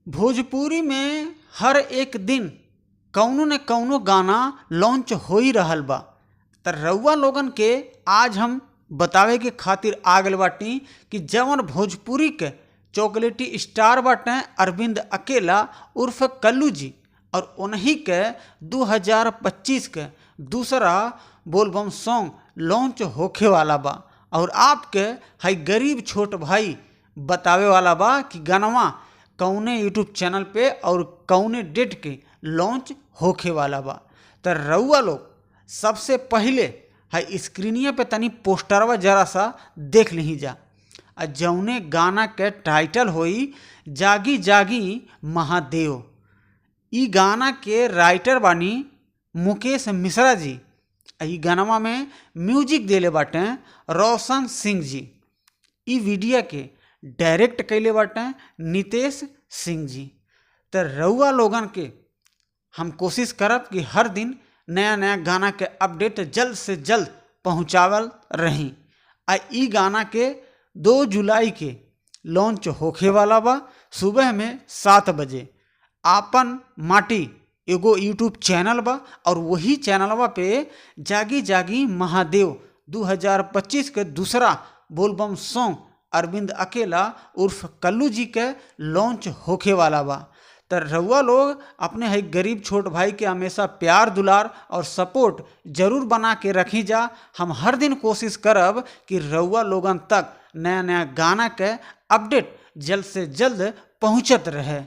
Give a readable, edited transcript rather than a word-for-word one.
भोजपुरी में हर एक दिन कउनो न कउनो गाना लॉन्च हो ही रहल बा। त रउआ लोगन के आज हम बतावे के खातिर आ गइल बाटी कि जवन भोजपुरी के चॉकलेटी स्टार बाटे अरविंद अकेला उर्फ कल्लू जी और उन्हीं के 2025 के दूसरा बोलबम सॉन्ग लॉन्च होखे वाला बा। और आपके हई गरीब छोट भाई बतावे वाला बा कि गानवा कौने यूट्यूब चैनल पे और कौने डेट के लॉन्च होखे वाला बा। त रउआ लोग सबसे पहिले हई स्क्रीनिया पे तनी पोस्टरवा जरा सा देख लिही जा। आ जौने गाना के टाइटल होई जागी जागी महादेव। ई गाना के राइटर बानी मुकेश मिश्रा जी। आ ई गानवा में म्यूजिक देले बाटे रोशन सिंह जी। ई वीडियो के डायरेक्ट कइले बाटे नितेश सिंह जी। त रउआ लोगन के हम कोशिश करब कि हर दिन नया नया गाना के अपडेट जल्द से जल्द पहुंचावल रही। आ ई गाना के 2 जुलाई के लॉन्च होखे वाला बा सुबह में 7 बजे। आपन माटी एगो यूट्यूब चैनल बा और वही चैनलवा पे जागी जागी महादेव 2025 के दूसरा बोलबम सॉन्ग अरविंद अकेला उर्फ कल्लू जी के लॉन्च होखे वाला बा। त रउआ लोग अपने हई गरीब छोट भाई के हमेशा प्यार दुलार और सपोर्ट जरूर बना के रखी जा। हम हर दिन कोशिश करब कि रउआ लोगन तक नया नया गाना के अपडेट जल्द से जल्द पहुंचत रहे।